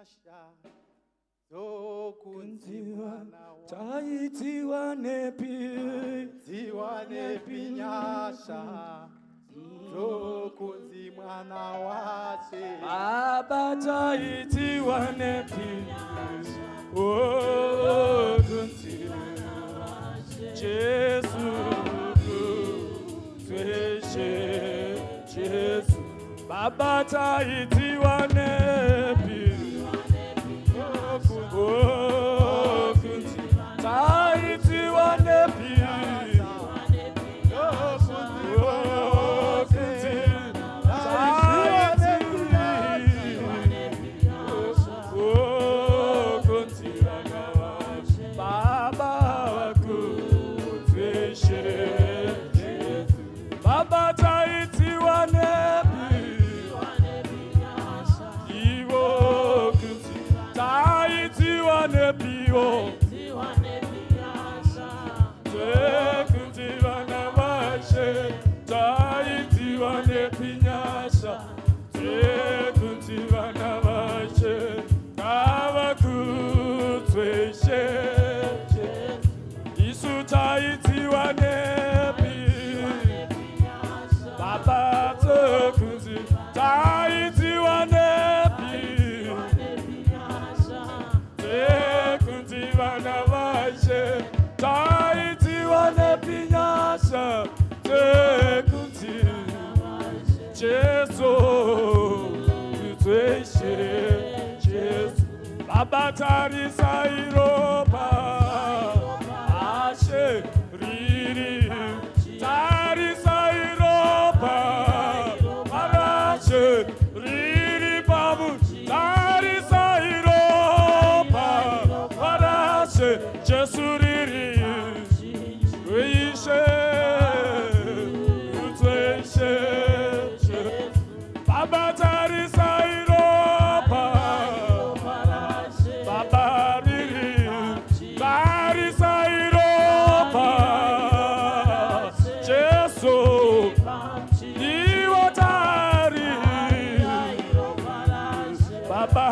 Nyasha dzokunzi mwana wa Taitiwanepi? Dziwanepi nyasha dzokunzi mwana waShe? Baba, taitiwanepi? Oh, kunzi Jesu kudzwe Jesu. Baba, taitiwanepi? Oh, kunzi taitiwanepi? Oh, kunzi taiti. Oh, kunzi vana Baba vakudzwe Jesu. Baba, taitiwanepi? Ivo kunzi taitiwanepiwo? Dzekunzi vana vaShe, taitiwanepi nyasha dzekunzi vana vaShe? Ngavakudzwe Ishe. Isu taitiwanepi? Baba, dzekunzi taitiwanepi dzekunzi vana vaShe? Taitiwanepi nyasha dzekunzi Jesu kudzwe Ishe Jesu? Baba, tarisai ropa raShe riri, tarisai ropa raShe riri pamu, tarisai ropa raShe Jesu riri. Ishe kudzwe Ishe. Baba, tarisai ropa, Baba, riri, tarisai ropa Jesu iwo tari. Baba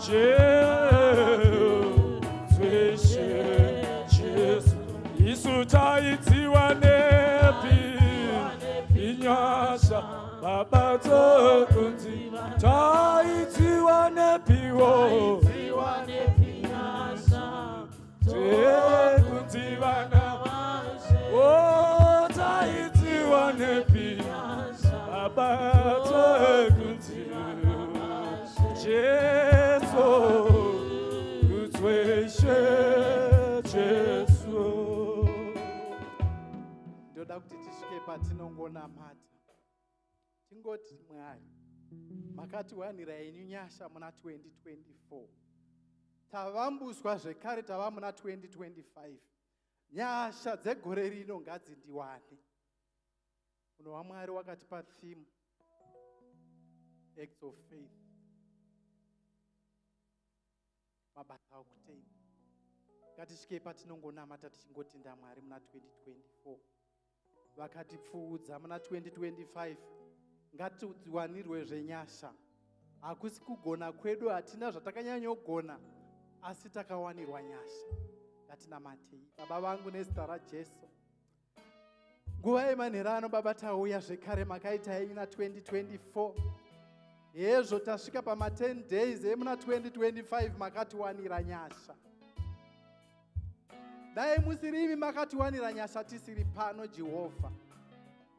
Jesu, Ishe Jesu, isu taitiwanepi inyasha, Baba, dzekunzi taitiwanepiwo dzekunzi vana? Oh, taitiwanepi, Baba, dzekunzi Jesu kudzwe Ishe Jesu? Ndoda kuti tisvike patinongonamata, tingoti, "Mwari, makatiwanira henyu nyasha muna 2024. Tavambuswa zvekare, tava muna 2025. Nyasha dzegore rino ngadzindiwane." Munhu waMwari wakatipa theme, Acts of Faith, mabasa okutenda. Ngatisvikei patinongonamata tichingotenda Mwari muna 2024 vakatipfuudza muna 2025. Ngatiwanirwe zvenyasha. Hakusi kugona kwedu, hatina zvatakanyanyogona, asi takawanirwa nyasha. Ngatinamatei. Baba vangu, nezita raJesu, nguva yemanheru ano, Baba, tauya zvekare. Makaita henyu na2024. Hezvo tasvika pama10 days emuna 2025. Makatiwanira nyasha. Dai musiri imi makatiwanira nyasha, tisiri pano, Jehovha.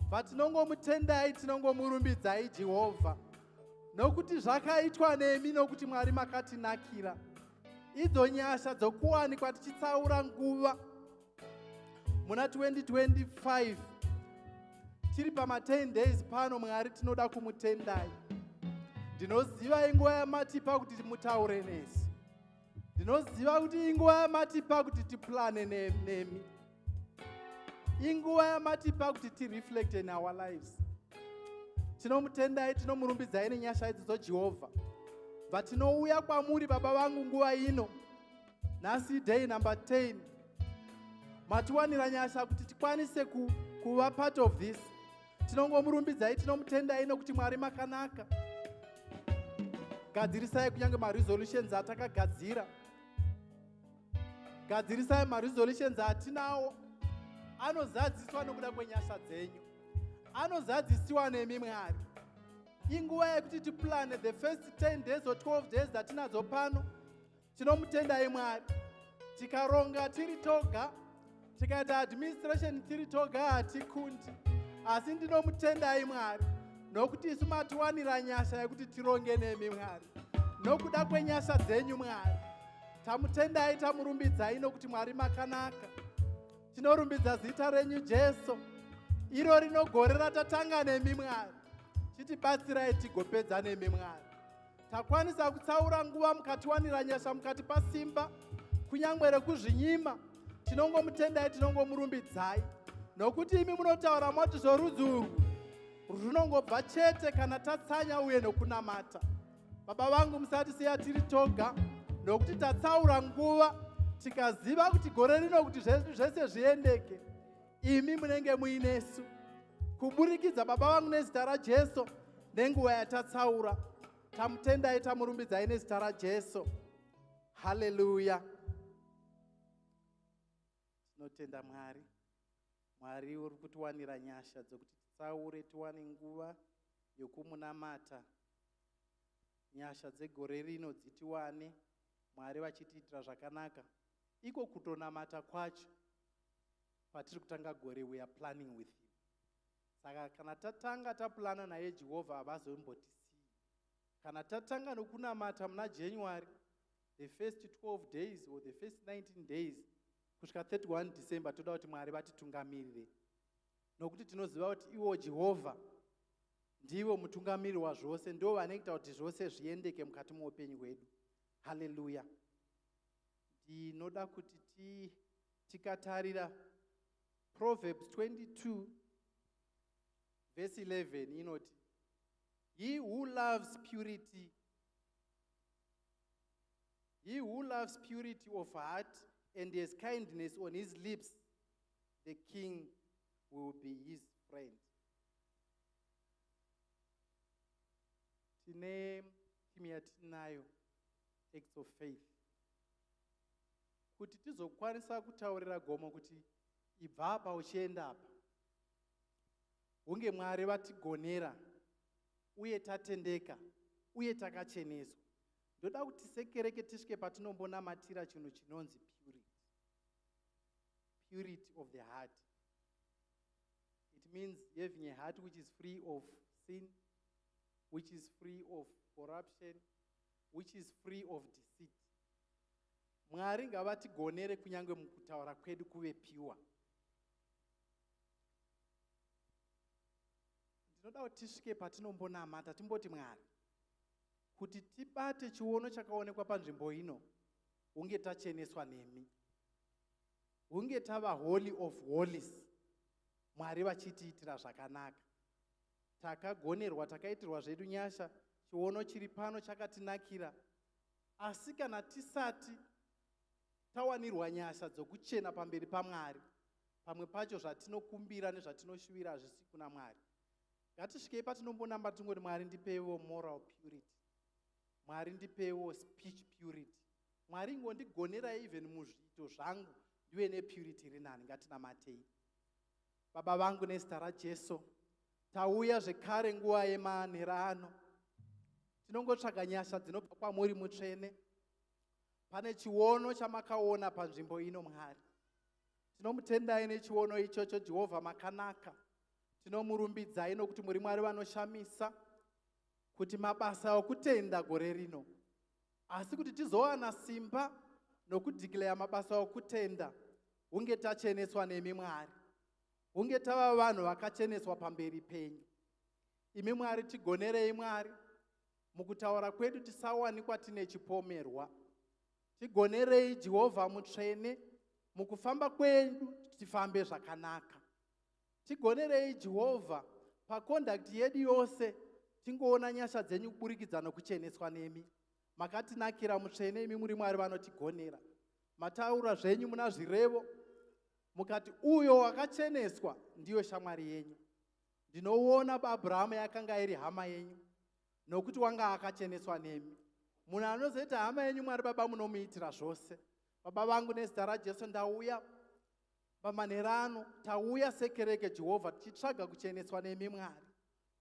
Patinongomutendai, tinongomurumbidzai, Jehovha, nokuti zvakaitwa nemi, nokuti Mwari makatinakira. Idzo nyasha dzokuwanikwa tichitsaura nguva muna 2025, tiri pama10 days pano, Mwari, tinoda kumutendai. Ndinoziva inguva yamatipa kuti mutaure nesu. Ndinoziva kuti inguva yamatipa kuti tiplane nemi, inguva yamatipa kuti tireflect in our lives. Tinomutendai, tinomurumbidzai nenyasha idzodzo, Jehovha. Bva tinouya kwamuri, Baba vangu, nguva ino nhasi, day number 10. Matiwanira nyasha kuti tikwanise kuva part of this. Tinongomurumbidzai, tinomutendai, nokuti Mwari makanaka. Gadzirisai kunyange maresolutions atakagadzira. Gadzirisai maresolutions atinawo anozadziswa nokuda kwenyasha dzenyu, anozadzisiwa nemi Mwari. Inguva yekuti tiplane the first 10 days or 12 days dzatinadzo pano. Tinomutendai Mwari. Tikaronga tiri toga, tikaita administration tiri toga, hatikundi. Asi ndinomutendai Mwari nokuti isu matiwanira nyasha yekuti tironge nemi Mwari. Nokuda kwenyasha dzenyu Mwari, tamutendai, tamurumbidzai, nokuti Mwari makanaka. Tinorumbidza zita renyu Jesu. Iro rino gore ratatanga nemi Mwari, chitibatsirai tigopedza nemi Mwari. Takwanisa kutsaura nguva, mukatiwanira nyasha, mukatipa simba kunyange rekuzvinyima. Tinongomutendai, tinongomurumbidzai, nokuti imi munotaura moti zvorudzi urwu runongobva chete kana tatsanya uye nokunamata. Baba vangu, musatisiya tiri toga, nokuti tatsaura nguva tikaziva kuti gore rino, kuti zvese zviendeke, imi munenge muinesu kuburikidza, Baba vangu, nezita raJesu. Nenguva yatatsaura, tamutendai, tamurumbidzai nezita raJesu. Haleluya. Tinotenda Mwari. Mwari uri kutiwanira nyasha dzokuti titsaure, tiwane nguva yokumunamata. Nyasha dzegore rino dzitiwane, Mwari vachitiitira zvakanaka. Iko kutonamata kwacho patiri kutanga gore, we are planning with you. Saka kana tatanga taplana naye Jehovha, havazombotisii. Kana tatanga nokunamata muna January, the first 12 days or the first 19 days kusvika 31 December, toda kuti Mwari vatitungamirire, nokuti tinoziva kuti iwo Jehovha ndivo mutungamiri wazvose, ndo vanoita kuti zvose zviendeke mukati muupenyu hwedu. Haleluya. Ndinoda kuti tikatarira Proverbs 22 verse 11, inoti, "He who loves purity, he who loves purity of heart and has kindness on his lips, the king will be his friend." Tine timu yatinayo, Acts of Faith. Kuti tizokwanisa kutaurira gomo kuti ibva apa uchienda apa, hunge Mwari vatigonera uye tatendeka uye takacheneswa. Ndoda kuti sekereke tisvike patinombonamatira chinhu chinonzi purity, purity of the heart. It means having a heart which is free of sin, which is free of corruption, which is free of deceit. Mwari ngavatigonere kunyange mukutaura kwedu kuve pure. Ndinoda kuti tisvike patinombonamata, timboti, Mwari, kuti tibate chiono chakaonekwa panzvimbo ino, hunge tacheneswa nemi, hunge tava holy of holies. Mwari vachitiitira zvakanaka. Takagonerwa, takaitirwa zvedu nyasha, chiono chiri pano chakatinakira. Asi kana tisati tawanirwa nyasha dzokuchena pamberi paMwari, pamwe pacho zvatinokumbira nezvatinoshuvira hazvisi kuna Mwari. Ngatisvikei patinombonamba tingoti, Mwari, ndipeiwo moral purity. Mwari, ndipewo speech purity. Mwari, ingondigonerai even muzviito zvangu ndive nepurity iri nani. Ngatinamatei. Baba vangu, nezita raJesu, tauya zvekare nguva yemanhera ano. Tinongotsvaga nyasha dzinobva kwamuri mutsvene. Pane chiono chamakaona panzvimbo ino, Mwari. Tinomutendai nechiono ichocho. Jehovha, makanaka. Tinomurumbidzai nokuti muri Mwari vanoshamisa, kuti mabasa okutenda gore rino. Asi kuti tizowana simba nokudeclare mabasa okutenda, hunge tacheneswa nemi Mwari, hunge tava vanhu vakacheneswa pamberi penyu imi Mwari. Tigonerei Mwari, mukutaura kwedu tisawanikwa tine chipomerwa. Tigonerei Jehovha mutsvene, mukufamba kwedu tifambe zvakanaka. Tigonerei Jehovha, paconduct yedu yose tingoona nyasha dzenyu kuburikidza nokucheneswa nemi. Makatinakira mutsvene, imi muri Mwari vanotigonera. Mataura zvenyu muna Zvirevo mukati, uyo wakacheneswa ndiyo shamwari yenyu. Ndinoona Abrahamu yakanga iri hama yenyu nokuti wanga akacheneswa nemi. Munhu anozoita hama yenyu, Mwari Baba, munomuitira zvose. Baba vangu, nezita raJesu ndauya pamanherano. Tauya sekereke, Jehovha, tichitsvaga kucheneswa nemi, Mwari,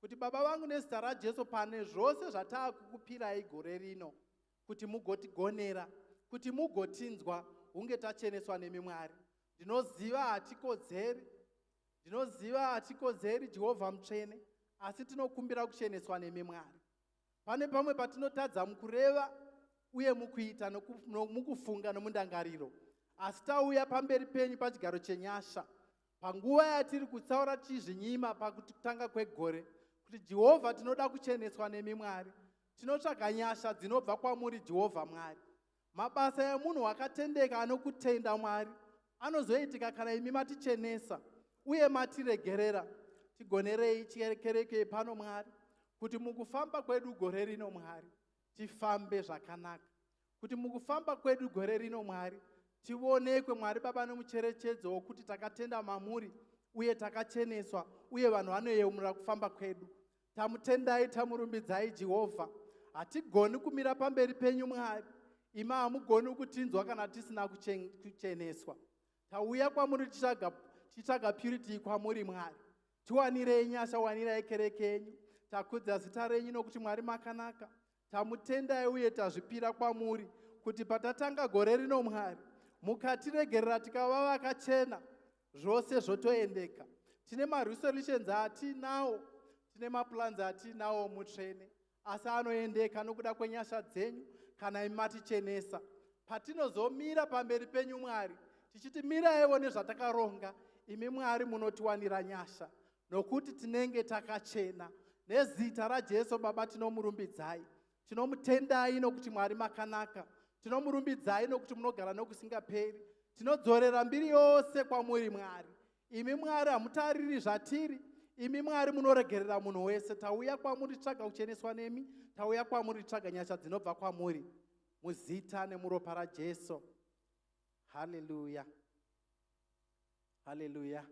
kuti Baba vangu, nezita raJesu, pane zvose zvataakukupirai gore rino, kuti mugotigonera, kuti mugotinzwa, hunge tacheneswa nemi, Mwari. Ndinoziva hatikodzeri, ndinoziva hatikodzeri, Jehovha mutsvene, asi tinokumbira kucheneswa nemi, Mwari. Pane pamwe patinotadza mukureva uye mukuita, mukufunga nomundangariro, asi tauya pamberi penyu pachigaro chenyasha panguva yatiri kutsaura tichizvinyima pakutanga kwegore, kuti Jehovha, tinoda kucheneswa nemi, Mwari. Tinotsvaga nyasha dzinobva kwamuri, Jehovha Mwari. Mabasa emunhu wakatendeka anokutenda, Mwari, anozoitika kana imi matichenesa uye matiregerera. Tigonerei kereke pano, Mwari, kuti mukufamba kwedu gore rino, Mwari, tifambe zvakanaka, kuti mukufamba kwedu gore rino, Mwari, tionekwe, Mwari Baba, nomucherechedzo wokuti takatenda mamuri uye takacheneswa, uye vanhu vanoyemura kufamba kwedu. Tamutendai, tamurumbidzai, Jehovha. Hatigoni kumira pamberi penyu, Mwari. Imi hamugoni kutinzwa kana tisina kucheneswa. Tauya kwamuri tichitsvaga purity kwamuri, Mwari. Tiwanirei nyasha, wanirai kereke yenyu. Takudza zita renyu nokuti, Mwari, makanaka. Tamutendai uye tazvipira kwamuri kuti patatanga gore rino, Mwari, mukatiregerera tikava vakachena, zvose zvotoendeka. Tine maresolutions atinawo, tine maplans atinawo, mutsvene, asi anoendeka nokuda kwenyasha dzenyu kana imi matichenesa. Patinozomira pamberi penyu, Mwari, tichiti miraiwo nezvatakaronga, imi, Mwari, munotiwanira nyasha nokuti tinenge takachena. Nezita raJesu, Baba, tinomurumbidzai, tinomutendai nokuti, Mwari, makanaka. Tinomurumbidzai nokuti munogara nokusingaperi. Tinodzorera mbiri yose kwamuri, Mwari. Imi, Mwari, hamutariri zvatiri. Imi, Mwari, munoregerera munhu wese. Tauya kwamuri titsvaga kucheneswa nemi. Tauya kwamuri titsvaga nyasha dzinobva kwamuri, muzita nemuropa raJesu. Haleluya, haleluya,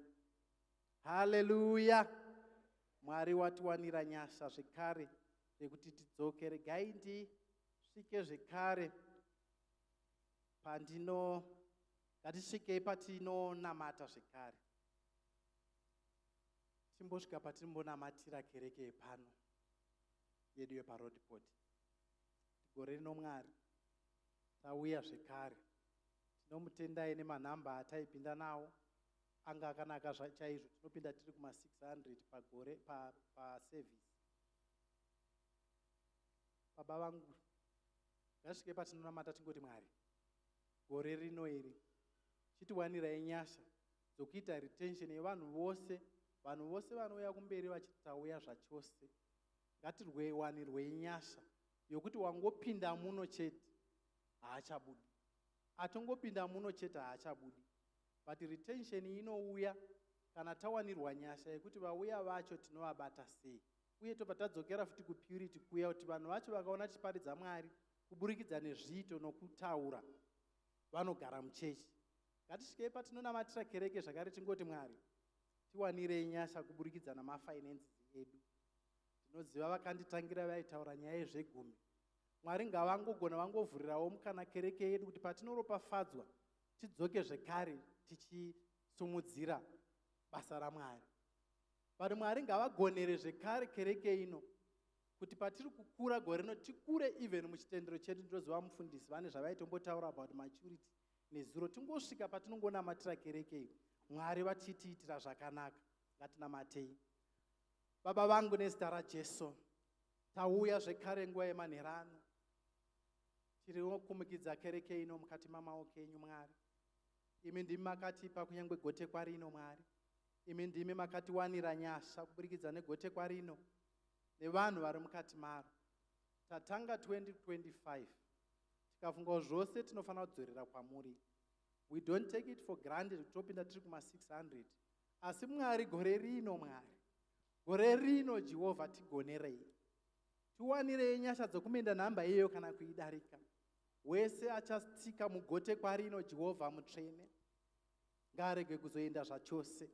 haleluya! Mwari watiwanira nyasha zvekare rekuti tidzoke. Regai ndisvike zvekare pandino, ngatisvikei patinonamata zvekare. Timbosvika patinombonamatira kereke yepano yedu yepaRoodepoort. Gore rino, Mwari, tauya zvekare. Tinomutendai nemanhamba ataipinda nawo, anga akanaka chaizvo. Tinopinda tiri kuma600 pagore paservice. Baba vangu, ngasvike patinonamata tingoti, Mwari, gore rino iri chitiwanirai nyasha dzokuita retention yevanhu vose. Vanhu vose vanouya kumberi vachiti tauya zvachose, ngatirwewanirwei nyasha yokuti wangopinda muno chete haachabudi, atongopinda muno chete haachabudi. But retention inouya kana tawanirwa nyasha yekuti vauya vacho tinovabata sei, uye tobva tadzokera futi kupurity kuya, kuti vanhu vacho vakaona tichiparidza Mwari kuburikidza nezviito nokutaura, vanogara muchechi. Ngatisvikei patinonamatira kereke zvakare, tingoti, Mwari, tiwanirei nyasha kuburikidza namafinances edu. Ndinoziva vakanditangira vaitaura nyaya yezvegumi. Mwari ngavangogona vangovhurirawo mukana kereke yedu kuti patinoropafadzwa tidzoke zvekare tichisumudzira basa raMwari. But Mwari ngavagonere zvekare kereke ino kuti patiri kukura gore rino, tikure even muchitendero chedu. Ndinoziva mufundisi vane zvavaitombotaura about maturity nezuro. Tingosvika patinongonamatira kereke iyi, Mwari vachitiitira zvakanaka. Ngatinamatei. Baba vangu, nezita raJesu, tauya zvekare nguva yemanherano. Tiri kumukidza kereke ino mukati mamaoko enyu, Mwari. Imi ndimi makatipa kunyange gotekwa rino, Mwari. Imi ndimi makatiwanira nyasha kuburikidza negotekwa rino nevanhu vari mukati maro. Tatanga 2025, tikafunga zvose tinofanira kudzorera kwamuri. We don't take it for granted kuti topinda tiri kuma600, asi Mwari, gore rino, Mwari, gore rino, Jehovha, tigonerei, tiwanirei nyasha dzokumenda nhamba iyoyo kana kuidarika. Wese achatsika mugotekwa rino, Jehovha mutsvene, ngaarege kuzoenda zvachose.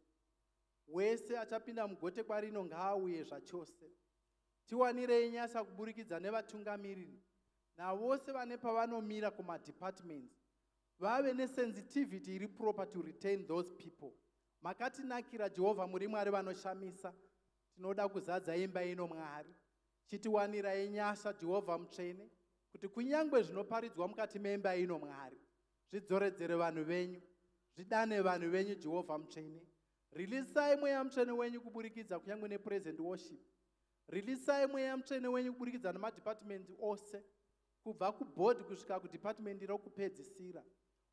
Wese achapinda mugotekwa rino ngaauye zvachose. Tiwanirei nyasha kuburikidza nevatungamiriri. Navose vane pavanomira kumadepartments vave nesensitivity iri proper to retain those people. Makatinakira Jehovha, muri Mwari vanoshamisa. Tinoda kuzadza imba ino, Mwari. Chitiwanirai nyasha, Jehovha mutsvene, kuti kunyange zvinoparidzwa mukati memba ino, Mwari, zvidzoredzere vanhu venyu, zvidane vanhu venyu. Jehovha mutsvene, rilisai Mweya Mutsvene wenyu kuburikidza kunyange nepresent worship. Rilisai Mweya Mutsvene wenyu kuburikidza nemadepartment ose, kubva kubhodhi kusvika kudepartment rokupedzisira.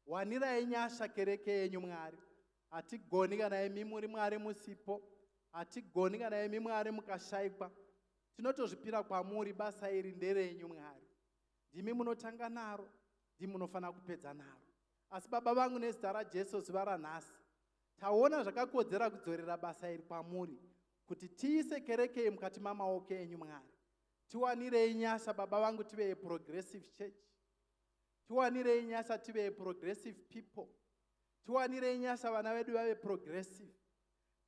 Wanirai nyasha kereke yenyu, Mwari. Hatigoni kana imi muri Mwari musipo. Hatigoni kana imi Mwari mukashayikwa. Tinotozvipira kwamuri. Basa iri nderenyu, Mwari. Ndimi munotanga naro, ndimi munofanira kupedza naro. Asi Baba vangu, nezita raJesu, zuva ranhasi taona zvakakodzera kudzorera basa iri kwamuri, kuti tiise kereke iyi mukati mamaoko enyu. Mwari, tiwanirei nyasha, Baba vangu, tive progressive church. Tiwanirei nyasha, tive progressive people. Tiwanirei nyasha, vana vedu vave progressive.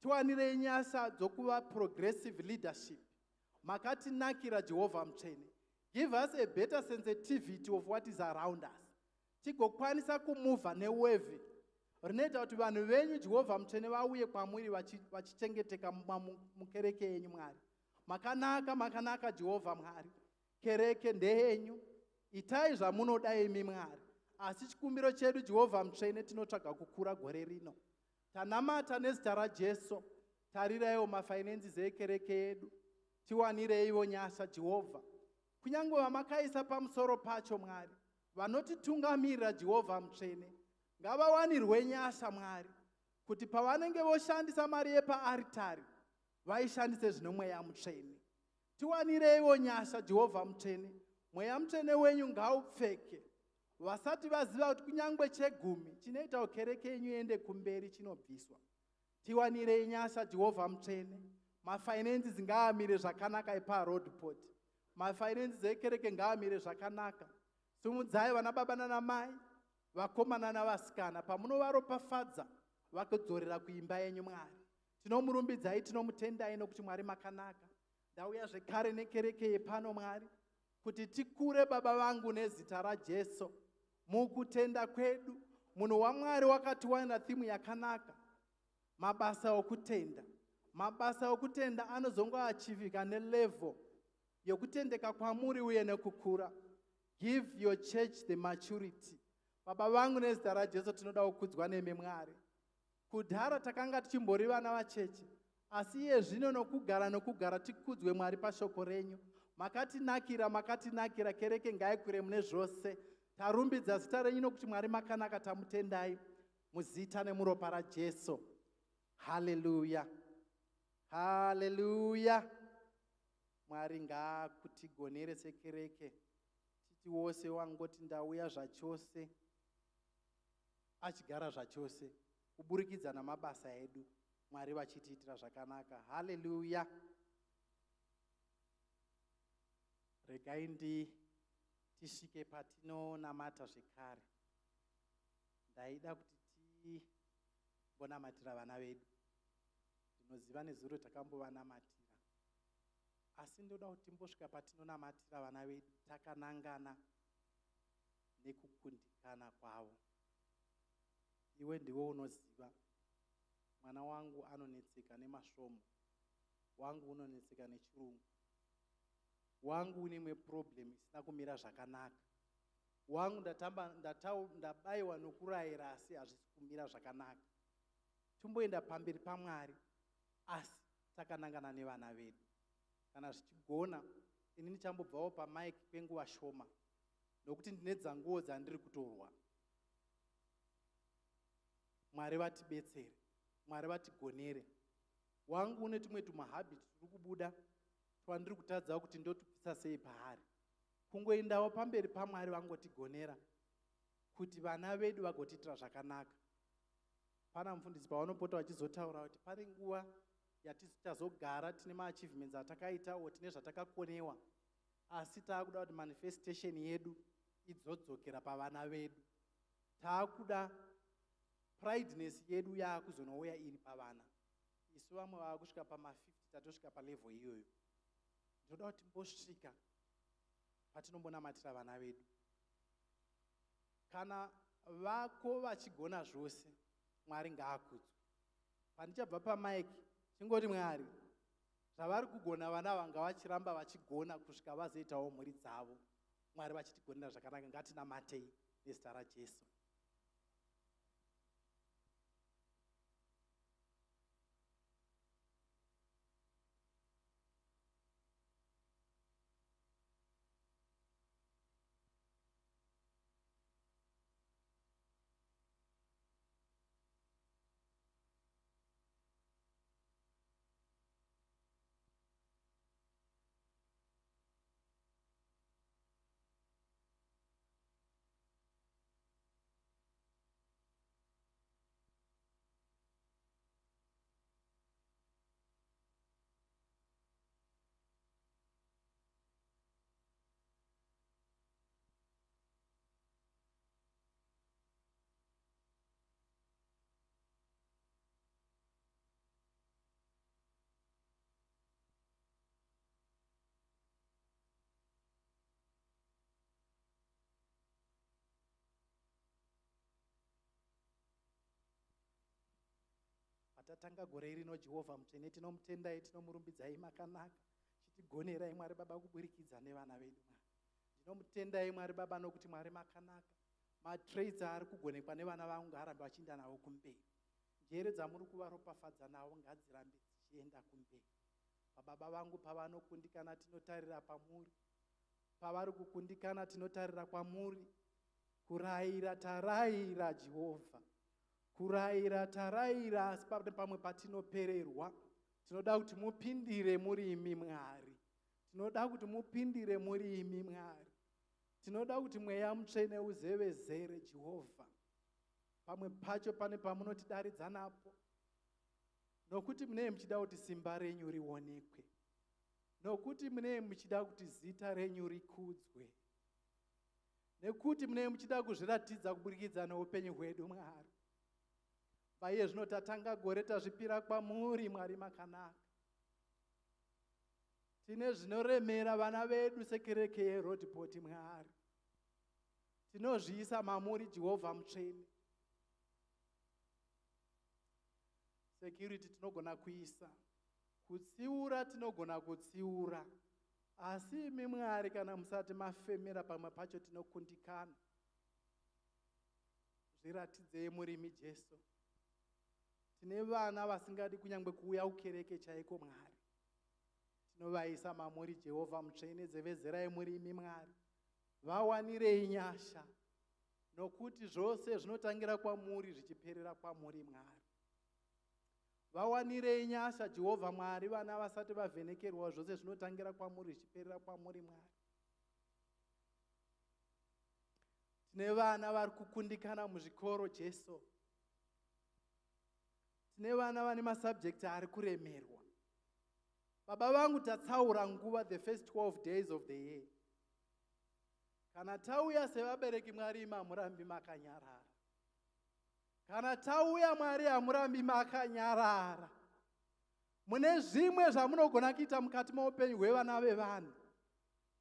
Tiwanirei nyasha dzokuva progressive leadership. Makatinakira, Jehovha mutsvene. Give us a better sensitivity of what is around us, tigokwanisa kumuvha newave rinoita kuti vanhu venyu, Jehovha mutsvene, vauye kwamuri vachichengeteka mukereke yenyu. Mwari makanaka, makanaka, Jehovha Mwari. Kereke ndeyenyu, itai zvamunoda imi, Mwari. Asi chikumbiro chedu, Jehovha mutsvene, tinotsvaga kukura gore rino. Tanamata nezita raJesu. Tariraiwo mafinances ekereke yedu. Tiwanireiwo nyasha, Jehovha. Kunyange vamakaisa pamusoro pacho, Mwari, vanotitungamirira, Jehovha mutsvene, ngavawanirwe nyasha, Mwari, kuti pavanenge voshandisa mari yepaaritari vaishandise zvino Mweya Mutsvene. Tiwanireiwo nyasha, Jehovha mutsvene. Mweya Mutsvene wenyu ngaupfeke vasati vaziva kuti kunyange chegumi chinoita kereke yenyu iende kumberi chinobviswa. Tiwanirei nyasha, Jehovha mutsvene. Mafinances ngaamire zvakanaka epaRoodepoort. Mafinances ekereke ngaamire zvakanaka. Simudzai vana baba nanamai, vakomana navasikana, pamunovaropafadza vakudzorera kuimba yenyu. Mwari, tinomurumbidzai, tinomutendai, nokuti Mwari makanaka. Ndauya zvekare nekereke yepano, Mwari, kuti tikure, Baba vangu, nezita raJesu, mukutenda kwedu. Munhu waMwari wakatiwanira theme yakanaka, mabasa okutenda. Mabasa okutenda anozongoachivika nelevel yokutendeka kwamuri uye nekukura. Give your church the maturity, Baba vangu, nezita raJesu. Tinoda kukudzwa nemi, Mwari. Kudhara takanga tichimbori vana vacheche, asi iye zvino nokugara nokugara tikudzwe, Mwari, pashoko renyu. Makatinakira, makatinakira. Kereke ngaikure mune zvose. Tarumbidza zita renyu nokuti Mwari makanaka. Tamutendai muzita nemuropa raJesu. Haleluya, haleluya. Mwari ngaakutigonere sekereke, titi wose wangoti ndauya zvachose achigara zvachose kuburikidza namabasa edu, Mwari vachitiitira zvakanaka. Haleluya. Regai ndi tisvike patinonamata zvekare. Ndaida kuti timbonamatira vana vedu. Ndinoziva nezuro takambovanamatira, asi ndoda kuti timbosvika patinonamatira vana vedu takanangana nekukundikana kwavo. Iwe ndiwe unoziva, mwana wangu anonetseka nemasvomo, wangu unonetseka nechirungu, wangu une imwe problem isina kumira zvakanaka, wangu ndatamba ndabayiwa nokurayira asi hazvisi kumira zvakanaka. Tomboenda pamberi paMwari, asi takanangana nevana vedu. Kana zvichigona, ini ndichambobvawo pamaiki kwenguva shoma, nokuti ndine dzanguwo dzandiri kutorwa. Mwari vatibetsere, Mwari vatigonere. Wangu une tumwe tumahabit turi kubuda twandiri kutadzawo kuti ndotubvisa sei paari. Kungoendawo pamberi paMwari vangotigonera kuti vana vedu vagotiitira zvakanaka. Pana mufundisi pavanopota vachizotaura kuti pane nguva yatichazogara tine maachievements atakaita o tine zvatakakonewa, asi taakuda kuti manifestation yedu idzodzokera pavana vedu. Taakuda prideness yedu yaakuzonouya iri pavana. Isu vamwe vaakusvika pama50, tatosvika palevel iyoyo. Ndinoda kuti timbosvika. Patinombonamatira vana vedu. Kana vako vachigona zvose, Mwari ngaakudzwe. Pandichabva pamaiki, chingoti Mwari, zvavari kugona vana vanga vachiramba vachigona kusvika vazoitawo mhuri dzavo. Mwari vachitigonera zvakanaka, ngatinamatei nezita raJesu. Patatanga gore rino, Jehovha mutsvene, tinomutendai, tinomurumbidzai, makanaka. Chitigonerai Mwari Baba kuburikidza nevana vedu. Mwari, ndinomutendai Mwari Baba nokuti Mwari makanaka. Matraits ari kugonekwa nevana vangu ngaarambe vachienda navo kumberi. Njere dzamuri kuvaropafadza navo ngadzirambe dzichienda kumberi. Pababa vangu pavanokundikana tinotarira pamuri, pavari kukundikana tinotarira kwamuri. Kurayira tarayira Jehovha, kurayira tarayira, asi pane pamwe patinopererwa. Tinoda kuti mupindire muri imi Mwari, tinoda kuti mupindire muri imi Mwari, tinoda kuti Mweya Mutsvene uzevezere Jehovha. Pamwe pacho pane pamunotidaridza napo, nokuti munee muchida kuti simba renyu rionekwe, nokuti munee muchida kuti zita renyu rikudzwe, nekuti munee muchida kuzviratidza kuburikidza neupenyu hwedu Mwari. Paiye zvino tatanga gore, tazvipira kwamuri Mwari makanaka. Tine zvinoremera vana vedu sekereke yeRoadport Mwari, tinozviisa mamuri Jehovha mutsvene. Security tinogona kuisa, kutsiura tinogona kutsiura, asi imi Mwari kana musati mafemera pamwe pacho tinokundikana. Zviratidzei murimi Jesu. Tine vana vasingadi kunyangwe kuuya kukereke chaiko Mwari, tinovaisa mamuri Jehovha mutsvene. Zevezerai murimi Mwari, vawanirei nyasha, nokuti zvose zvinotangira kwamuri zvichiperera kwamuri Mwari. Vawanirei nyasha Jehovha Mwari, vana vasati vavhenekerwa, zvose zvinotangira kwamuri zvichiperera kwamuri Mwari. Tine vana vari kukundikana muzvikoro Jesu, tine vana vane masubjects ari kuremerwa. Baba vangu, tatsaura nguva the first 12 days of the year. Kana tauya sevabereki Mwari, imi hamurambi makanyarara. Kana tauya Mwari, hamurambi makanyarara. Mune zvimwe zvamunogona kuita mukati meupenyu hwevana vevanhu.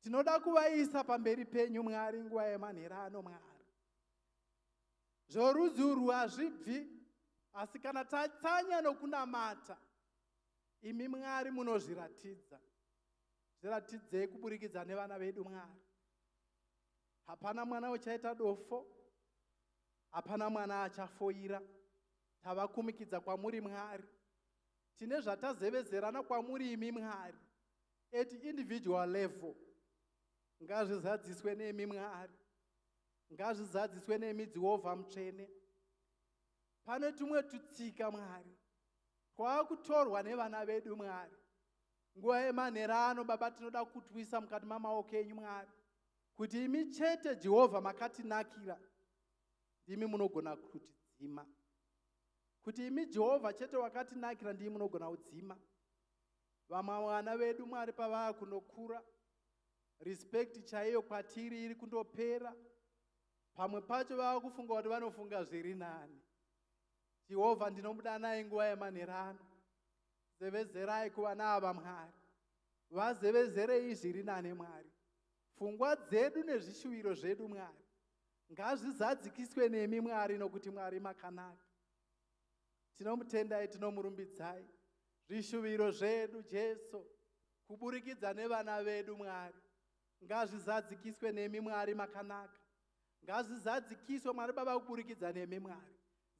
Tinoda kuvaisa pamberi penyu Mwari nguva yemanherano Mwari. Zvorudzi urwu hazvibvi, asi kana tatsanya nokunamata, imi Mwari munozviratidza. Zviratidzei kuburikidza nevana vedu Mwari. Hapana mwana uchaita dofo, hapana mwana achafoira. Tavakumikidza kwamuri Mwari. Tine zvatazevezerana kwamuri imi Mwari at individual level, ngazvizadziswe nemi Mwari, ngazvizadziswe nemi Jehovha mutsvene. Pane tumwe tutsika Mwari twaakutorwa nevana vedu Mwari. Nguva yemanherano Baba, tinoda kutwisa mukati mamaoko enyu Mwari, kuti imi chete Jehovha makatinakira, ndimi munogona kutidzima. Kuti imi Jehovha chete wakatinakira, ndimi munogona kudzima. Vamwe vana vedu Mwari pavaa kunokura, respect chaiyo kwatiri iri kundopera. Pamwe pacho vava kufunga kuti vanofunga zviri nani. Jehovha, ndinomudanai nguva yemanherano. Zevezerai kuvana ava Mwari, vazevezerei zviri nani Mwari. Pfungwa dzedu nezvishuviro zvedu, Mwari, ngazvizadzikiswe nemi, Mwari, nokuti Mwari makanaka. Tinomutendai, tinomurumbidzai. Zvishuviro zvedu, Jesu, kuburikidza nevana vedu, Mwari, ngazvizadzikiswe nemi. Mwari makanaka. Ngazvizadzikiswe, Mwari Baba, kuburikidza nemi. Mwari,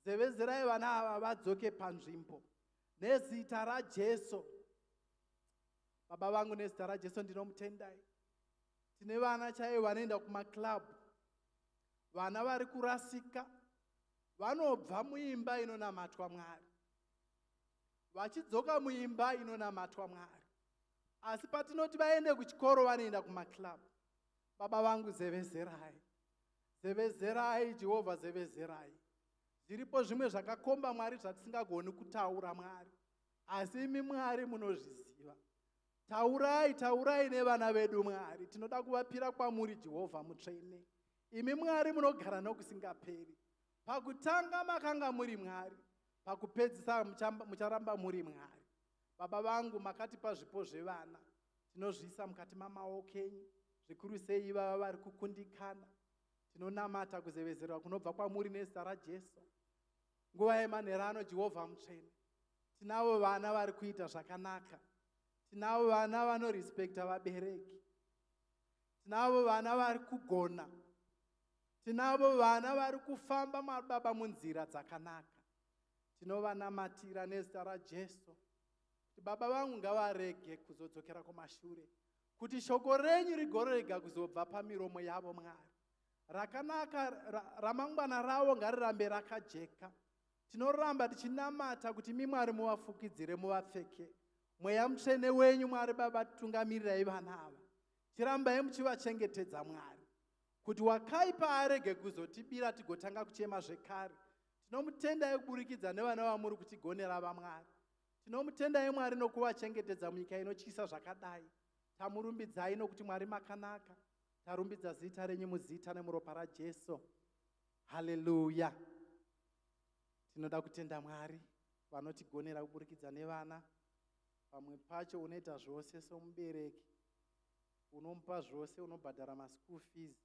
zevezerai vana ava vadzoke panzvimbo nezita raJesu. Baba vangu, nezita raJesu ndinomutendai. Tine vana chaivo vanoenda kumaclub, vana vari kurasika, vanobva muimba inonamatwa Mwari vachidzoka muimba inonamatwa Mwari, asi patinoti vaende kuchikoro vanoenda kumaclub. Baba vangu, zevezerai, zevezerai, Jehovha, zevezerai. Zviripo zvimwe zvakakomba, Mwari, zvatisingagoni kutaura, Mwari, asi imi Mwari munozviziva. Taurai, taurai nevana vedu, Mwari. Tinoda kuvapira kwamuri, Jehovha mutsvene. Imi Mwari munogara nokusingaperi. Pakutanga makanga muri Mwari, pakupedzisa mucharamba muri Mwari. Baba vangu, makatipa zvipo zvevana, tinozviisa mukati mamaoko enyu, zvikuru sei ivava vari kukundikana. Tinonamata kuzevezerwa kunobva kwamuri nezita raJesu. Nguva yemanheru ano, Jehovha mutsvene, tinavo vana vari kuita zvakanaka, tinavo vana vanorespekta vabereki, tinavo vana vari kugona, tinavo vana vari kufamba, mababa, munzira dzakanaka. Tinovanamatira nezita raJesu kuti Baba vangu ngavarege kuzodzokera kumashure, kuti shoko renyu rigorega kuzobva pamiromo yavo. Mwari rakanaka, ramangwana ravo ngarirambe rakajeka. Tinoramba tichinamata kuti mi Mwari muvafukidzire, muvapfeke Mweya Mutsvene wenyu. Mwari Baba, tungamirirai vana ava, chirambai muchivachengetedza, Mwari, kuti wakaipa arege kuzotibira tigotanga kuchema zvekare. Tinomutendai kuburikidza nevana vamuri kutigonera vaMwari. Tinomutendai, Mwari, nokuvachengetedza munyika inotyisa zvakadai. Tamurumbidzai nokuti Mwari makanaka. Tarumbidza zita renyu muzita nemuropa raJesu. Haleluya. Tinoda kutenda Mwari vanotigonera kuburikidza nevana. Pamwe pacho unoita zvose somubereki, unomupa zvose, unobhadhara maschool fees,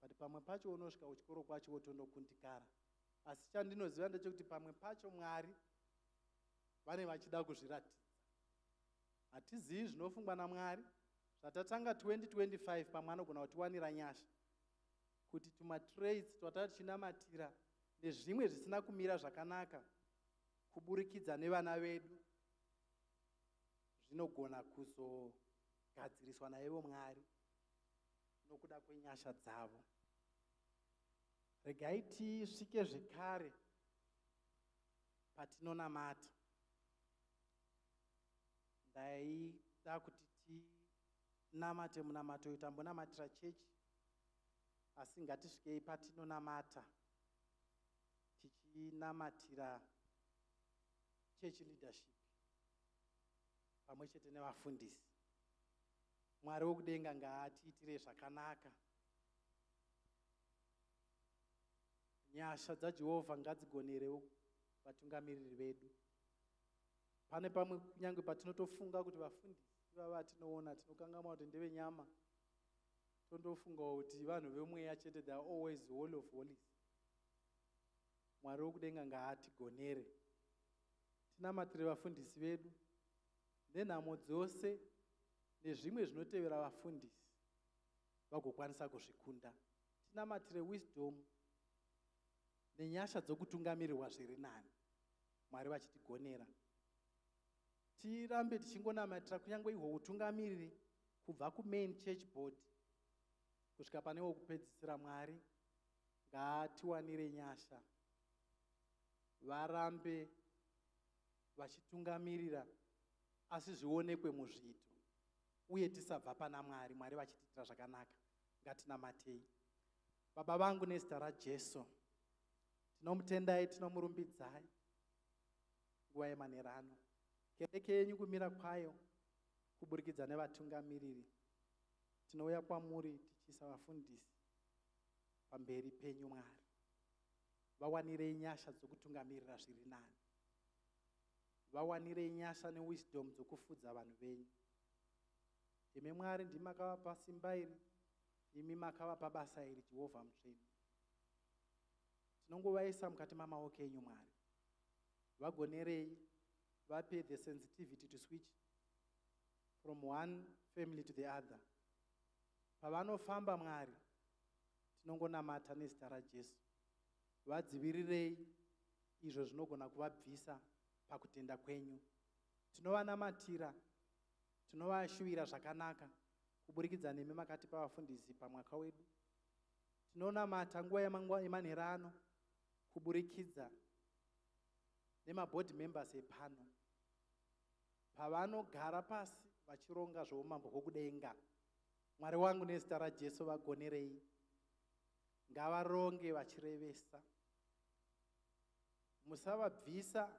but pamwe pacho unosvika kuchikoro kwacho wotondokundikara. Asi chandinoziva ndechekuti pamwe pacho Mwari vane vachida kuzviratidza. Hatizivi zvinofungwa naMwari. Zvatatanga 2025, pamwe anogona kutiwanira nyasha kuti tumatraits twatava tichinamatira nezvimwe zvisina kumira zvakanaka kuburikidza nevana vedu zvinogona kuzogadziriswa naivo Mwari nokuda kwenyasha dzavo. Regai tisvike zvekare patinonamata. Ndaida kuti tinamate munamato uyu, tambonamatira chechi, asi ngatisvikei patinonamata tichinamatira church leadership pamwe chete nevafundisi. Mwari wokudenga ngaatiitire zvakanaka. Nyasha dzaJehovha ngadzigonerewo vatungamiriri vedu. Pane pamwe kunyange patinotofunga kuti vafundisi ivava vatinoona, tinokangamwa kuti ndevenyama, tondofungawo kuti vanhu vemweya chete. They are always holy of holies. Mwari wokudenga ngaatigonere. Tinamatire vafundisi vedu nenhamo dzose nezvimwe zvinotevera vafundisi, vagokwanisa kuzvikunda. Tinamatire wisdom nenyasha dzokutungamirirwa zviri nani, Mwari vachitigonera. Tirambe tichingonamatira kunyange ihwo utungamiriri kubva kumain church board kusvika pane wokupedzisira. Mwari ngaatiwanire nyasha, varambe vachitungamirira, asi zvionekwe muzviito, uye tisabva pana Mwari, Mwari vachitiitira zvakanaka. Ngatinamatei. Baba vangu, nezita raJesu tinomutendai, tinomurumbidzai. Nguva yemanheru ano, kereke yenyu kumira kwayo kuburikidza nevatungamiriri, tinouya kwamuri tichiisa vafundisi pamberi penyu. Mwari, vawanirei nyasha dzokutungamirira zviri nani, vawanirei nyasha newisdom dzokufudza vanhu venyu. Imi Mwari, ndimi makavapa simba iri. Imi makavapa basa iri, Jehovha mutsvene. Tinongovaisa mukati mamaoko enyu, Mwari. Vagonerei, vape the sensitivity to switch from one family to the other. Pavanofamba, Mwari, tinongonamata nezita raJesu. Vadzivirirei izvo zvinogona kuvabvisa pakutenda kwenyu. Tinovanamatira, tinovashuvira zvakanaka kuburikidza nemi makatipa vafundisi pamwaka wedu. Tinonamata nguva yemanheru ano kuburikidza nemaboard members epano. Pavanogara pasi vachironga zvoumambo hwokudenga, Mwari wangu, nezita raJesu, vagonerei. Ngavaronge vachirevesa. Musavabvisa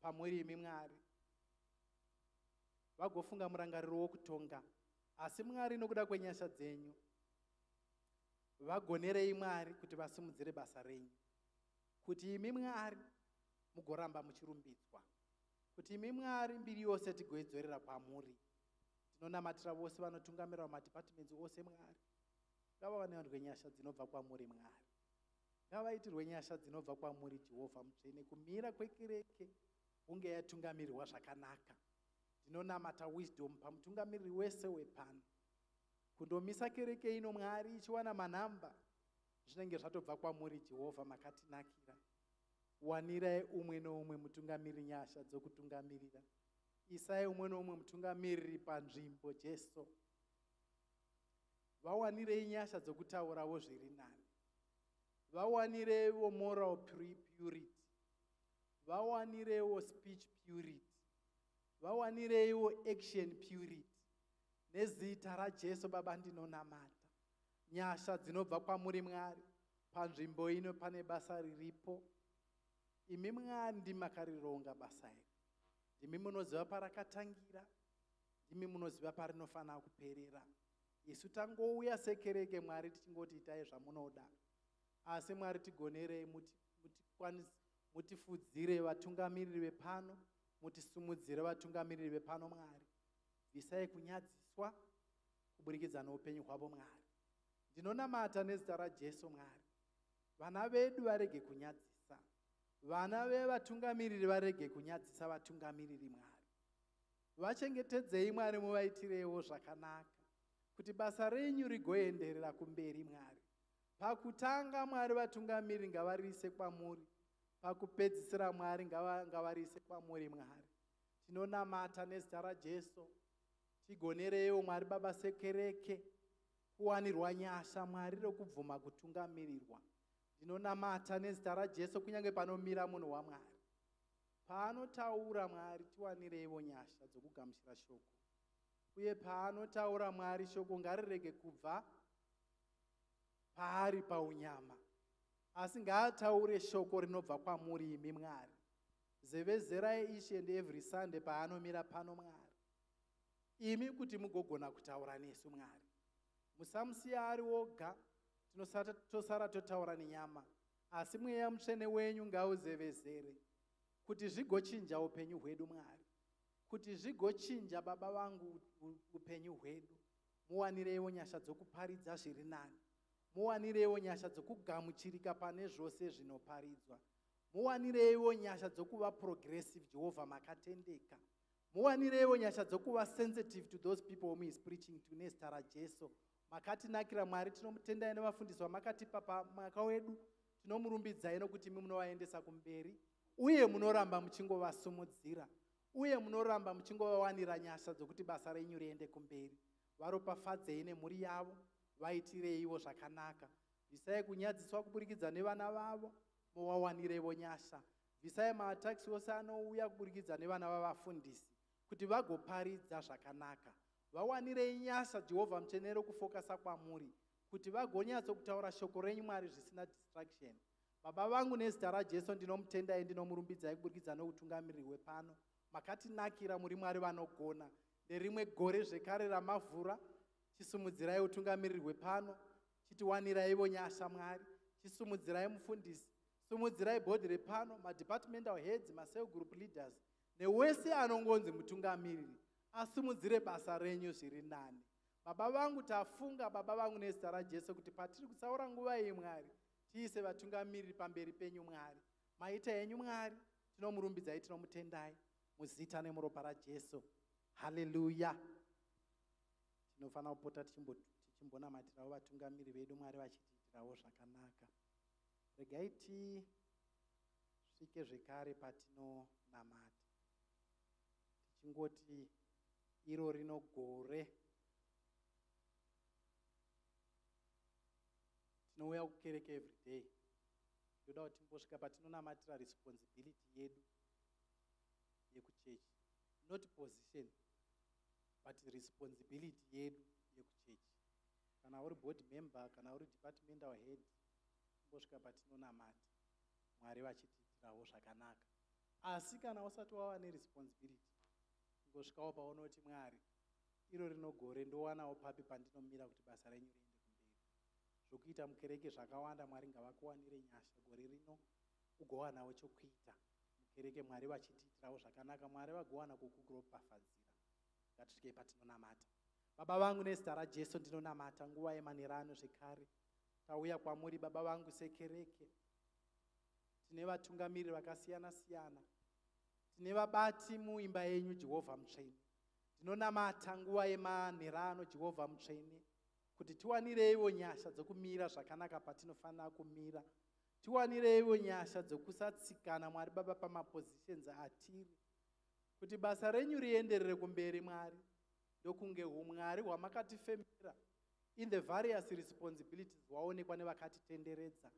pamuri imi, Mwari. Vagofunga murangariro wokutonga, asi Mwari, nokuda kwenyasha dzenyu, vagonerei, Mwari, kuti vasimudzire basa renyu, kuti imi, Mwari, mugoramba muchirumbidzwa, kuti imi, Mwari, mbiri yose tigoidzorera kwamuri. Tinonamatira vose vanotungamirira mumadepartments ose. Mwari, ngavawanirwe nyasha dzinobva kwamuri. Mwari, ngavaitirwe nyasha dzinobva kwamuri, Jehovha mutsvene, kumira kwekereke hunge yatungamirirwa zvakanaka. Ndinonamata wisdom pamutungamiriri wese wepano. Kundomisa kereke ino, Mwari, ichiwana manhamba, zvinenge zvatobva kwamuri, Jehovha makatinakira. Wanirai umwe noumwe mutungamiriri nyasha dzokutungamirira. Isai umwe noumwe mutungamiriri panzvimbo, Jesu. Vawanirei nyasha dzokutaurawo zviri nani. Vawanireiwo moral purity, vawanireiwo speech purity, vawanireiwo action purity. Nezita raJesu, Baba, ndinonamata nyasha dzinobva kwamuri, Mwari. Panzvimbo ino pane basa riripo. Imi, Mwari, ndimakarironga basa iri. Ndimi munoziva parakatangira, ndimi munoziva parinofanira kuperera. Isu tangouya sekereke, Mwari, tichingoti itai zvamunoda. Asi, Mwari, tigonerei, mutifudzire vatungamiriri vepano, mutisumudzire vatungamiriri vepano. Mwari, bvisai kunyadziswa kuburikidza noupenyu hwavo. Mwari, ndinonamata nezita raJesu. Mwari, vana vedu varege kunyadzisa, vana vevatungamiriri varege kunyadzisa vatungamiriri. Mwari, vachengetedzei. Mwari, muvaitirewo zvakanaka kuti basa renyu rigoenderera kumberi. Mwari, pakutanga, Mwari, vatungamiriri ngavariise kwamuri. Pakupedzisira, Mwari, ngavariise kwamuri. Mwari, tinonamata nezita raJesu. Tigonereiwo, Mwari Baba, sekereke kuwanirwa nyasha, Mwari, rokubvuma kutungamirirwa. Ndinonamata nezita raJesu, kunyange panomira munhu waMwari, paanotaura, Mwari, tiwanireiwo nyasha dzokugamuchira shoko. Uye paanotaura, Mwari, shoko ngarirege kubva paari paunyama, asi ngaataure shoko rinobva kwamuri imi, Mwari. Zevezerai each and every Sunday paanomira pano, Mwari, imi kuti mugogona kutaura nesu. Mwari, musamusiya ari woga, tosara totaura nenyama, asi Mweya Mutsvene wenyu ngauzevezere kuti zvigochinja upenyu hwedu. Mwari, kuti zvigochinja, Baba vangu, upenyu hwedu. Muwanireiwo nyasha dzokuparidza zviri nani. Muwanireiwo nyasha dzokugamuchirika pane zvose zvinoparidzwa. Muwanireiwo nyasha dzokuva progressive. Jehovha makatendeka. Muwanireiwo nyasha dzokuva sensitive to those people whom he is preaching to. Nezita raJesu, makatinakira, Mwari. Tinomutendai nevafundisi vamakatipa pamwaka wedu. Tinomurumbidzai nokuti imi munovaendesa kumberi, uye munoramba muchingovasumudzira, uye munoramba muchingovawanira nyasha dzokuti basa renyu riende kumberi. Varopafadzei nemhuri yavo, vaitireiwo zvakanaka. Bvisai kunyadziswa kuburikidza nevana vavo, muvawanirevo nyasha. Bvisai maattacks ose anouya kuburikidza nevana vavafundisi kuti vagoparidza zvakanaka. Vawanirei nyasha, Jehovha mutsvene, rokufokasa kwamuri kuti vagonyatsokutaura shoko renyu, Mwari, zvisina distraction. Baba vangu, nezita raJesu, ndinomutendai, ndinomurumbidzai kuburikidza noutungamiriri hwepano. Makatinakira, muri Mwari vanogona. Nerimwe gore zvekare ramavhura, chisumudzirai utungamiriri hwepano, chitiwaniraivo nyasha. Mwari, chisumudzirai mufundisi, sumudzirai bhodhi repano, madepartmental heads, macell group leaders newese anongonzi mutungamiriri, asumudzire basa renyu zviri nani. Baba vangu, tafunga, Baba vangu, nezita raJesu, kuti patiri kutsaura nguva iyi, Mwari, tiise vatungamiriri pamberi penyu. Mwari, maita henyu. Mwari, tinomurumbidzai, tinomutendai muzita nemuropa raJesu. Haleluya. Tinofanira kupota tichimbonamatirawo vatungamiri vedu, Mwari vachitiitirawo zvakanaka. Regai tisvike zvekare patinonamata, tichingoti iro rino gore tinouya kukereke everyday. Ndoda kuti timbosvika patinonamatira responsibility yedu yekuchechi, not position, but responsibility yedu yekuchechi. Kana uri board member, kana uri departmental head, timbosvika patinonamata, Mwari vachitiitirawo zvakanaka. Asi kana usati wava neresponsibility, ingosvikawo paunoti, "Mwari, iro rino gore ndowanawo papi pandinomira kuti basa renyu riende kumberi?" Zvokuita mukereke zvakawanda. Mwari ngavakuwanire nyasha gore rino, ugowanawo chokuita mukereke, Mwari vachitiitirawo zvakanaka, Mwari vagowana kukuropafadzira. Ngatisvikei patinonamata. Baba vangu, nezita raJesu, ndinonamata nguva yemanherano zvekare. Tauya kwamuri, Baba vangu, sekereke. Tine vatungamiriri vakasiyana-siyana, tine vabati muimba yenyu, Jehovha mutsvene. Ndinonamata nguva yemanherano, Jehovha mutsvene, kuti tiwanireiwo nyasha dzokumira zvakanaka patinofanira kumira. Tiwanireiwo nyasha dzokusatsikana, Mwari Baba, pamapositions atiri, kuti basa renyu rienderere kumberi, Mwari, ndokunge umwari hwamakatifemera in the various responsibilities hwaonekwa nevakatitenderedza.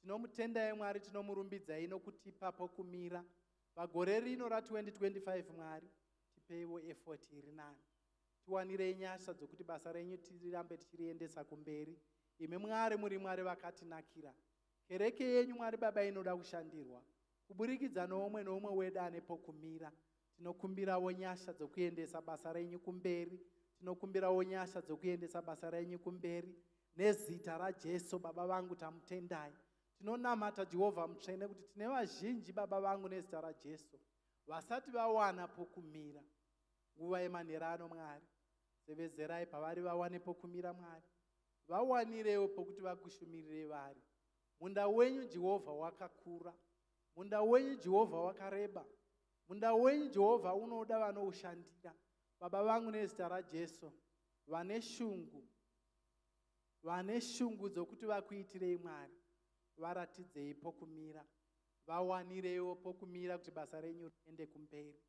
Tinomutendai, Mwari, tinomurumbidzai nokutipa pokumira pagore rino ra2025. Mwari, tipeiwo effort iri nani, tiwanirei nyasha dzokuti basa renyu tirambe tichiriendesa kumberi. Imi Mwari muri Mwari vakatinakira. Kereke yenyu, Mwari Baba, inoda kushandirwa kuburikidza noumwe noumwe wedu ane pokumira. Tinokumbirawo nyasha dzokuendesa basa renyu kumberi. Tinokumbirawo nyasha dzokuendesa basa renyu kumberi nezita raJesu. Baba vangu, tamutendai. Tinonamata, Jehovha mutsvene, kuti tine vazhinji, Baba vangu, nezita raJesu, vasati vawana pokumira. Nguva yemanherano, Mwari, sevezerai pavari vawane pokumira. Mwari, vawanirewo pokuti vakushumirire vari. Munda wenyu, Jehovha, wakakura. Munda wenyu, Jehovha, wakareba. Munda wenyu, Jehovha, unoda vanoushandira. Baba vangu, nezita raJesu, vane shungu, vane shungu dzokuti vakuitirei, Mwari, varatidzei pokumira. Vawanireiwo pokumira kuti basa renyu riende kumberi.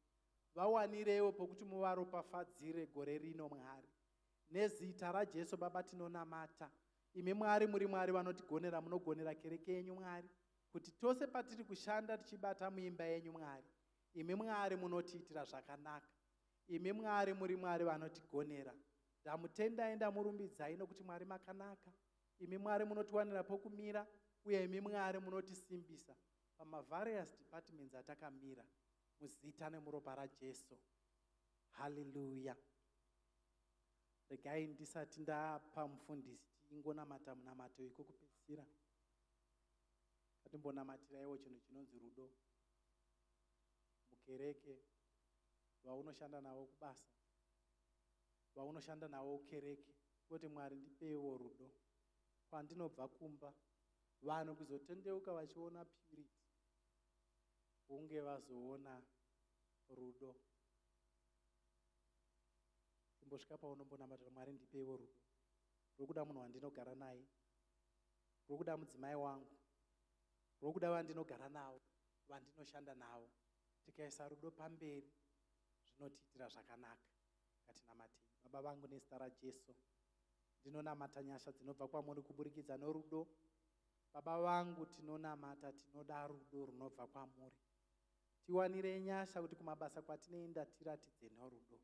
Vawanireiwo pokuti muvaropafadzire gore rino, Mwari. Nezita raJesu, Baba, tinonamata. Imi Mwari muri Mwari vanotigonera. Munogonera kereke yenyu, Mwari, kuti tose patiri kushanda tichibata muimba yenyu, Mwari, imi Mwari munotiitira zvakanaka. Imi Mwari muri Mwari vanotigonera. Ndamutendai, ndamurumbidzai, nokuti Mwari makanaka. Imi Mwari munotiwanira pokumira, uye imi Mwari munotisimbisa pamavarious departments atakamira, muzita nemuropa raJesu. Haleluya. Regai ndisati ndapa mufundisi, tingonamata munamato ikokupedzisira. Ngatimbonamatirawo chinhu chinonzi rudo mukereke, vaunoshanda navo kubasa, vaunoshanda navo kukereke, kuti, "Mwari, ndipeiwo rudo kwandinobva kumba." Vanhu kuzotendeuka vachiona purity, hunge vazoona rudo. Imbosvika paunombonamatira, "Mwari, ndipeiwo rudo rwokuda munhu wandinogara naye, rwokuda mudzimai wangu, rwokuda vandinogara navo, vandinoshanda navo." Tikaisa rudo pamberi, zvinotiitira zvakanaka. Ngatinamatei. Baba vangu, nezita raJesu, ndinonamata nyasha dzinobva kwamuri kuburikidza norudo. Baba vangu, tinonamata, tinoda rudo runobva kwamuri. Tiwanirei nyasha kuti kumabasa kwatinoenda tiratidze norudo.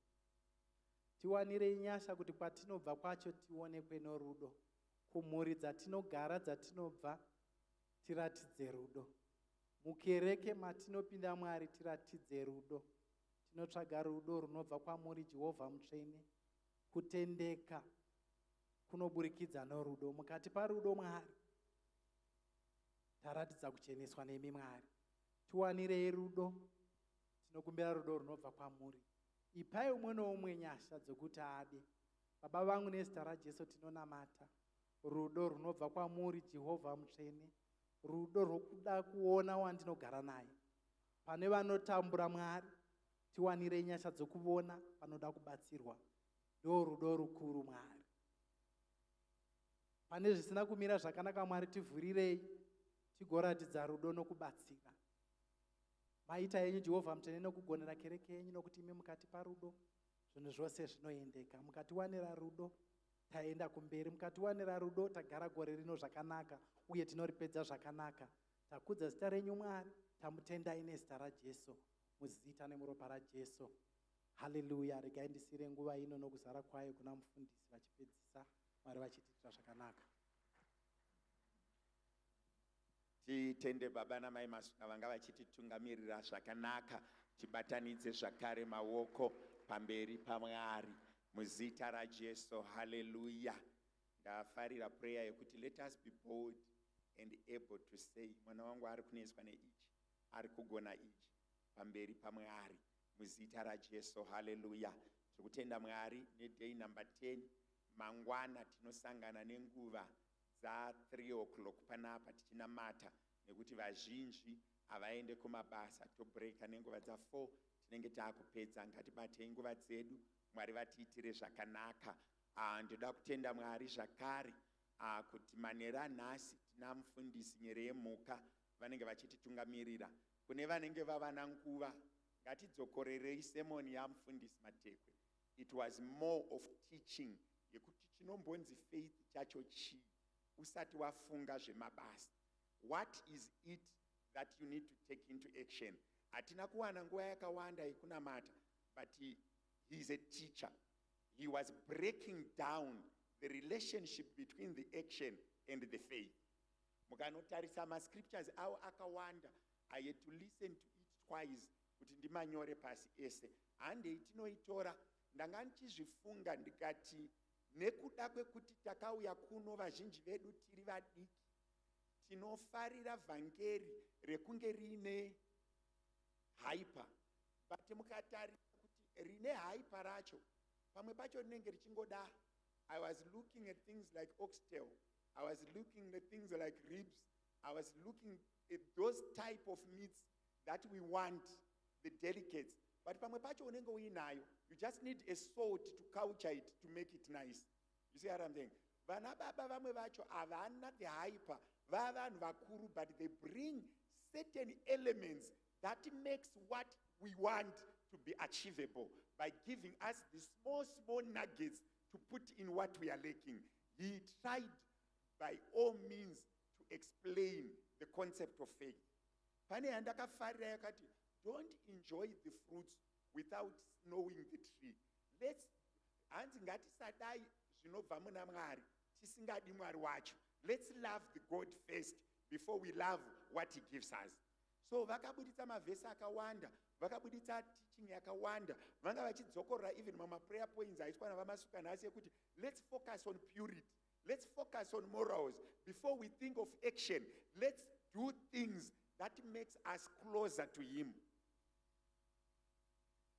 Tiwanirei nyasha kuti kwatinobva kwacho tionekwe norudo. Kumhuri dzatinogara, dzatinobva, tiratidze rudo. Mukereke matinopinda, Mwari, tiratidze rudo. Tinotsvaga rudo runobva kwamuri, Jehovha mutsvene. Kutendeka kunoburikidza norudo. Mukati parudo, Mwari, taratidza kucheneswa nemi. Mwari, tiwanirei rudo. Tinokumbira rudo runobva kwamuri. Ipai umwe noumwe nyasha dzokuti ade. Baba. Baba vangu, nezita raJesu tinonamata rudo runobva kwamuri, Jehovha mutsvene, rudo rwokuda kuona wandinogara naye. Pane vanotambura, Mwari, tiwanirei nyasha dzokuvona panoda kubatsirwa. Ndo rudo rukuru, Mwari. Pane zvisina kumira zvakanaka, Mwari, tivhurirei tigoratidza rudo nokubatsira. Maita yenyu, Jehovha mutsvene, nokugonera kereke yenyu, nokuti imi mukati parudo zvinhu zvose zvinoendeka. Mukatiwanira rudo, taenda kumberi. Mukatiwanira rudo, tagara gore rino zvakanaka uye tinoripedza zvakanaka. Takudza zita renyu, Mwari. Tamutendai nezita raJesu, muzita nemuropa raJesu. Haleluya. Regai ndisiyire nguva ino nokuzara kwayo kuna mufundisi vachipedzisa, Mwari vachitiitira zvakanaka. Titende baba namai Masuka vanga vachititungamirira zvakanaka. Tibatanidze zvakare maoko pamberi paMwari muzita raJesu. Haleluya. Ndafarira prayer yekuti let us be bold and able to say, "Mwana wangu ari kuneswa neichi, ari kugona ichi," pamberi paMwari muzita raJesu. Haleluya. Tiri kutenda Mwari neday number 10. Mangwana tinosangana nenguva dza3 o'clock panapa tichinamata, nekuti vazhinji havaende kumabasa. Tobreaka nenguva dza4, tinenge taakupedza. Ngatibatei nguva dzedu. Mwari vatiitire zvakanaka. Ndoda kutenda Mwari zvakare kuti manheru anhasi tina mufundisi Nyere Yemhuka vanenge vachititungamirira. Kune vanenge vavana nguva, ngatidzokorerei sermon yamufundisi Matekwe. It was more of teaching yekuti chinombonzi faith chacho chii usati wafunga zvemabasa. What is it that you need to take into action? Hatina kuwana nguva yakawanda yekunamata, but he is a teacher. He was breaking down the relationship between the action and the faith. Mukanotarisa mascriptures avo akawanda, I had to listen to it twice kuti ndimanyore pasi ese. Handei tinoitora. Ndanga ndichizvifunga ndikati nekuda kwekuti takauya kuno vazhinji vedu tiri vadiki, tinofarira vhangeri rekunge riine hype. But mukatarisa kuti rine hype racho, pamwe pacho rinenge richingoda. I was looking at things like oxtail, I was looking at things like ribs, I was looking at those type of meats that we want, the delicates. But pamwe pacho unenge uinayo, you just need a salt to culture it, to make it nice. You see what I'm saying? Vana baba vamwe vacho havana the hype, vavanhu vakuru, but they bring certain elements that makes what we want to be achievable by giving us the small small nuggets to put in what we are lacking. He tried by all means to explain the concept of faith. Pane yandakafarira yakati, "Don't enjoy the fruits without knowing the tree." Let's, hanzi ngatisadai zvinobva muna Mwari tisingadi Mwari wacho. Let's love the God first before we love what he gives us. So vakabuditsa mavhesi akawanda, vakabuditsa teaching yakawanda. Vanga vachidzokorora even mamaprayer points aitwa navaMasuka nhasi ekuti let's focus on purity, let's focus on morals before we think of action. Let's do things that makes us closer to him.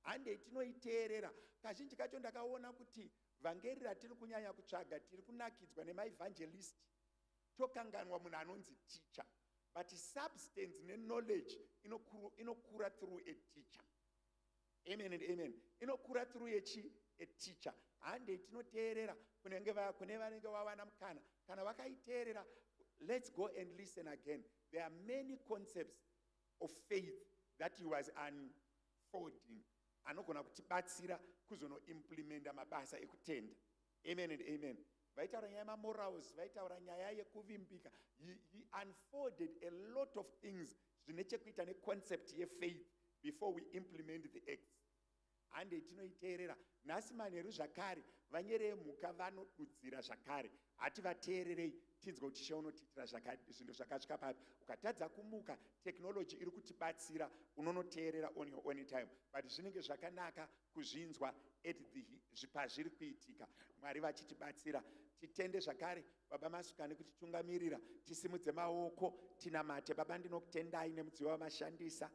Handei tinoiteerera. Kazhinji kacho ndakaona kuti vhangeri ratiri kunyanya kutsvaga, tiri kunakidzwa nemaevangelist, tokanganwa munhu anonzi teacher. But substance neknowledge inokura through a teacher. Amen and amen. Inokura through echi a teacher. Handei tinoteerera. Kune vanenge vawana mukana, kana vakaiteerera, let's go and listen again. There are many concepts of faith that he was unfolding anogona kutibatsira kuzonoimplementa mabasa ekutenda. Amen and amen. Vaitaura nyaya yemamorals, vaitaura nyaya yekuvimbika. He unfolded a lot of things zvine chekuita neconcept yefaith before we implement the acts. Handei tinoiteerera. Nhasi manheru zvakare vaNyere Yemhuka vanodudzira zvakare. Hativateererei tinzwe kuti Ishe unotiitira zvinhu zvakasvika papi. Ukatadza kumuka, technology iri kutibatsira, unonoteerera on your own time. But zvinenge zvakanaka kuzvinzwa at the pazviri kuitika. Mwari vachitibatsira. Titende zvakare baba Masuka nekutitungamirira. Tisimudze maoko tinamate. Baba, ndinokutendai nemudziyo wamashandisa,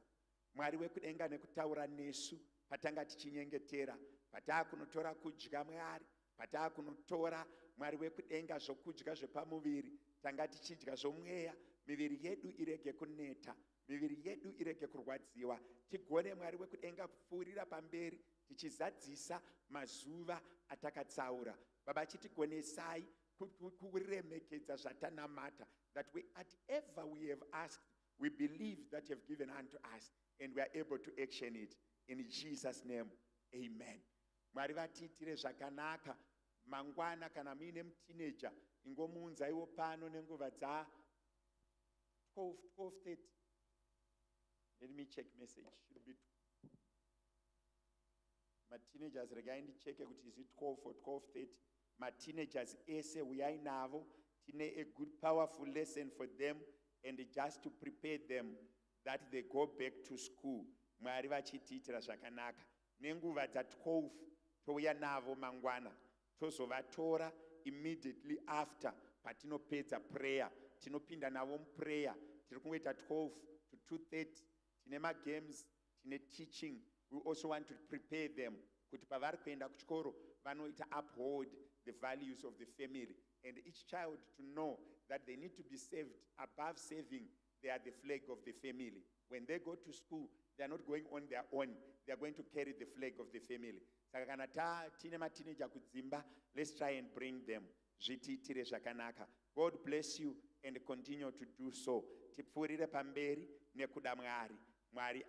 Mwari wekudenga, nekutaura nesu patanga tichinyengetera, pataakunotora kudya. Mwari. Pataakunotora, Mwari wekudenga, zvokudya zvepamuviri, tanga tichidya zvomweya, miviri yedu irege kuneta, miviri yedu irege kurwadziwa, tigone, Mwari wekudenga, kupfuurira pamberi tichizadzisa mazuva atakatsaura. Baba, chitigonesai kuremekedza zvatanamata, that we, whatever we have asked, we believe that you have given unto us and we are able to action it. In Jesus' name, amen. Mwari vatiitire zvakanaka. Mangwana kana muine muteenager, ingomuunzaiwo pano nenguva dza 12, 12:30. Let me check message. Should be mateenagers. Regai ndicheke kuti is it 12 or 12:30. Mateenagers ese, uyai navo. Tine a good, powerful lesson for them and just to prepare them that they go back to school. Mwari vachitiitira zvakanaka. Nenguva dza12 touya navo mangwana, tozovatora immediately after patinopedza prayer. Tinopinda navo muprayer. Tiri kungoita 12 to 2:30. Tine magames, tine teaching. We also want to prepare them kuti pavari kuenda kuchikoro vanoita uphold the values of the family, and each child to know that they need to be saved. Above saving, they are the flag of the family. When they go to school, they are not going on their own. They are going to carry the flag of the family. Saka kana tine mateenager kudzimba, let's try and bring them. Zvitiitire zvakanaka. God bless you and continue to do so. Tipfuurire pamberi nekuda Mwari. Mwari.